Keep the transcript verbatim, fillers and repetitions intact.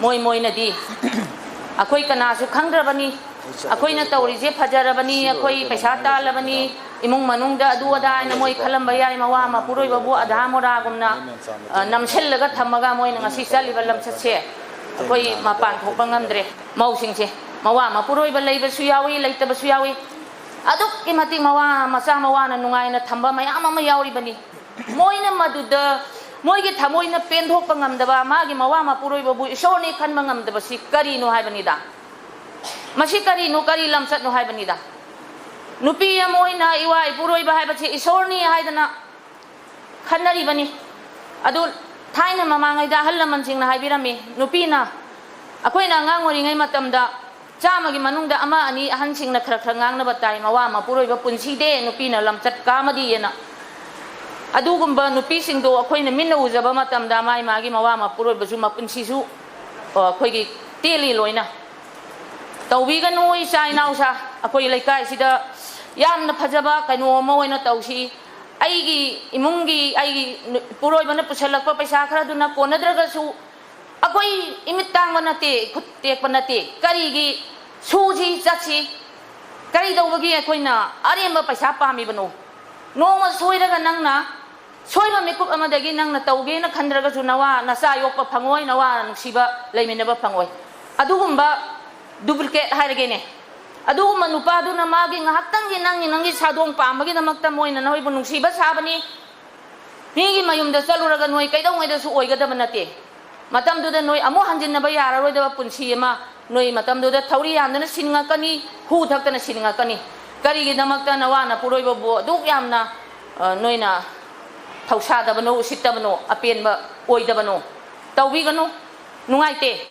ꯃꯣꯏ ꯃꯣꯏꯅꯗꯤ ꯑꯩꯈꯣꯏ ꯀꯅꯥꯁꯨ ꯈꯪꯗ꯭ꯔꯕꯅꯤ, ꯑꯩꯈꯣꯏꯅ ꯇꯧꯔꯤꯁꯦ ꯐꯖꯔꯕꯅꯤ, ꯑꯩꯈꯣꯏ ꯄꯩꯁꯥ ꯇꯥꯜꯂꯕꯅꯤ, ꯏꯃꯨꯡ ꯃꯅꯨꯡꯗ ꯑꯗꯨ ꯑꯗꯥ ꯍꯥꯏꯅ ꯃꯣꯏ ꯈꯜꯂꯝꯕ ꯌꯥꯏ꯫ ꯃꯋꯥ ꯃꯄꯨꯔꯣꯏꯕꯕꯨ ꯑꯙꯥ ꯃꯣꯔꯥꯒꯨꯝꯅ, ꯑ, ꯅꯝꯁꯤꯜꯂꯒ ꯊꯝꯃꯒ ꯃꯣꯏꯅ ꯉꯁꯤ ꯆꯠꯂꯤꯕ ꯂꯝꯆꯠꯁꯦ ꯑꯩꯈꯣꯏ ꯃꯄꯥꯟ ꯊꯣꯛꯄ ꯉꯝꯗ꯭ꯔꯦ꯫ ꯃꯧꯁꯤꯡꯁꯦ ꯃꯋꯥ ꯃꯄꯨꯔꯣꯏꯕ ꯂꯩꯕꯁꯨ ꯌꯥꯎꯏ, ꯂꯩꯇꯕꯁꯨ ꯌꯥꯎꯏ꯫ ꯑꯗꯨꯛꯀꯤ ꯃꯇꯤꯛ ꯃꯋꯥ ꯃꯆꯥ ꯃꯋꯥꯅ ꯅꯨꯡꯉꯥꯏꯅ ꯊꯝꯕ ꯃꯌꯥꯝ ꯑꯃ ꯌꯥꯎꯔꯤꯕꯅꯤ꯫ ꯃꯣꯏꯅ ꯃꯗꯨꯗ ꯃꯣꯏꯒꯤ ꯊꯃꯣꯏꯅ ꯄꯦꯟꯊꯣꯛꯄ ꯉꯝꯗꯕ, ꯃꯥꯒꯤ ꯃꯋꯥ ꯃꯄꯨꯔꯣꯏꯕꯕꯨ ꯏꯁꯣꯔꯅꯤ ꯈꯟꯕ ꯉꯝꯗꯕꯁꯤ ꯀꯔꯤꯅꯣ ꯍꯥꯏꯕꯅꯤꯗ꯫ ꯃꯁꯤ ꯀꯔꯤꯅꯣ, ꯀꯔꯤ ꯂꯝꯆꯠꯅꯣ ꯍꯥꯏꯕꯅꯤꯗ꯫ ꯅꯨꯄꯤ ꯑꯃ ꯑꯣꯏꯅ ꯏꯋꯥ ꯏꯄꯨꯔꯣꯏꯕ ꯍꯥꯏꯕꯁꯤ ꯏꯁꯣꯔꯅꯤ ꯍꯥꯏꯗꯅ ꯈꯟꯅꯔꯤꯕꯅꯤ꯫ ꯑꯗꯨ ꯊꯥꯏꯅ ꯃꯃꯥꯡꯉꯩꯗ ꯑꯍꯜ ꯂꯃꯟꯁꯤꯡꯅ ꯍꯥꯏꯕꯤꯔꯝꯃꯤ, ꯅꯨꯄꯤꯅ, ꯑꯩꯈꯣꯏꯅ ꯑꯉꯥꯡ ꯑꯣꯏꯔꯤꯉꯩ ꯃꯇꯝꯗ ꯆꯥꯝꯃꯒꯤ ꯃꯅꯨꯡꯗ ꯑꯃ ꯑꯅꯤ ꯑꯍꯟꯁꯤꯡꯅ ꯈꯔ ꯈꯔ ꯉꯥꯡꯅꯕ ꯇꯥꯏ, "ꯃꯋꯥ ꯃꯄꯨꯔꯣꯏꯕ ꯄꯨꯟꯁꯤꯗꯦ, ꯅꯨꯄꯤꯅ ꯂꯝꯆꯠ ꯀꯥꯃꯗꯤꯑꯅ"꯫ ꯑꯗꯨꯒꯨꯝꯕ ꯅꯨꯄꯤꯁꯤꯡꯗꯣ ꯑꯩꯈꯣꯏꯅ ꯃꯤꯠꯅ ꯎꯖꯕ ꯃꯇꯝꯗ ꯃꯥꯏ ꯃꯥꯒꯤ ꯃꯋꯥ ꯃꯄꯨꯔꯣꯏꯕꯁꯨ ꯃꯄꯨꯟꯁꯤꯁꯨ, ꯑ, ꯑꯩꯈꯣꯏꯒꯤ ꯇꯦꯜꯂꯤ ꯂꯣꯏꯅ꯫ ꯇꯧꯕꯤꯒꯅꯨ, ꯏꯆꯥ ꯏꯅꯥꯎꯁꯥ, ꯑꯩꯈꯣꯏ ꯂꯩꯀꯥꯏꯁꯤꯗ ꯌꯥꯝꯅ ꯐꯖꯕ ꯀꯩꯅꯣ ꯑꯃ ꯑꯣꯏꯅ ꯇꯧꯁꯤ꯫ ꯑꯩꯒꯤ ꯏꯃꯨꯡꯒꯤ, ꯑꯩꯒꯤ ꯅꯨ-, ꯄꯨꯔꯣꯏꯕꯅ ꯄꯨꯁꯜꯂꯛꯄ ꯄꯩꯁꯥ ꯈꯔꯗꯨꯅ ꯀꯣꯟꯅꯗ꯭ꯔꯒꯁꯨ, ꯑꯩꯈꯣꯏ ꯏꯃꯤꯠ ꯇꯥꯡꯕ ꯅꯠꯇꯦ, ꯈꯨꯠ ꯇꯦꯛꯄ ꯅꯠꯇꯦ꯫ ꯀꯔꯤꯒꯤ ꯁꯨꯁꯤ ꯆꯠꯁꯤ? ꯀꯔꯤ ꯇꯧꯕꯒꯤ ꯑꯩꯈꯣꯏꯅ ꯑꯔꯦꯝꯕ ꯄꯩꯁꯥ ꯄꯥꯝꯃꯤꯕꯅꯣ? ꯅꯣꯡꯃ ꯁꯣꯏꯔꯒ ꯅꯪꯅ ꯁꯣꯏꯕ ꯃꯤꯀꯨꯞ ꯑꯃꯗꯒꯤ ꯅꯪꯅ ꯇꯧꯒꯦꯅ ꯈꯟꯗ꯭ꯔꯒꯁꯨ ꯅꯋꯥ ꯅꯆꯥ ꯌꯣꯛꯄ ꯐꯪꯉꯣꯏ, ꯅꯋꯥ ꯅꯨꯡꯁꯤꯕ ꯂꯩꯃꯤꯟꯅꯕ ꯐꯪꯉꯣꯏ꯫ ꯑꯗꯨꯒꯨꯝꯕ duplicate ꯍꯥꯏꯔꯒꯦꯅꯦ, ꯑꯗꯨꯒꯨꯝꯕ ꯅꯨꯄꯥꯗꯨꯅ ꯃꯥꯒꯤ ꯉꯥꯏꯍꯥꯛꯇꯪꯒꯤ ꯅꯪꯒꯤ, ꯅꯪꯒꯤ ꯁꯥꯗꯣꯡ ꯄꯥꯝꯕꯒꯤꯗꯃꯛꯇ ꯃꯣꯏꯅ ꯅꯈꯣꯏꯕꯨ ꯅꯨꯡꯁꯤꯕ ꯁꯥꯕꯅꯤ꯫ ꯃꯤꯒꯤ ꯃꯌꯨꯝꯗ ꯆꯠꯂꯨꯔꯒ ꯅꯣꯏ ꯀꯩꯗꯧꯉꯩꯗꯁꯨ ꯑꯣꯏꯒꯗꯕ ꯅꯠꯇꯦ꯫ ꯃꯇꯝꯗꯨꯗ ꯅꯣꯏ ꯑꯃꯨꯛ ꯍꯟꯖꯤꯟꯅꯕ ꯌꯥꯔꯔꯣꯏꯗꯕ ꯄꯨꯟꯁꯤ ꯑꯃ ꯅꯣꯏ ꯃꯇꯝꯗꯨꯗ ꯊꯧꯔꯤ ꯌꯥꯟꯗꯨꯅ ꯁꯤꯅꯤꯡꯉꯛꯀꯅꯤ, ꯍꯨ ꯊꯛꯇꯅ ꯁꯤꯅꯤꯡꯉꯛꯀꯅꯤ꯫ ꯀꯔꯤꯒꯤꯗꯃꯛꯇ ꯅꯋꯥ ꯅꯄꯨꯔꯣꯏꯕꯕꯨ ꯑꯗꯨꯛ ꯌꯥꯝꯅ, ꯑ, ꯅꯣꯏꯅ ꯊꯧꯁꯥꯗꯕꯅꯣ, ꯎꯁꯤꯠꯇꯕꯅꯣ, ꯑꯄꯦꯟꯕ ꯑꯣꯏꯗꯕꯅꯣ? ꯇꯧꯕꯤꯒꯅꯨ, ꯅꯨꯡꯉꯥꯏꯇꯦ꯫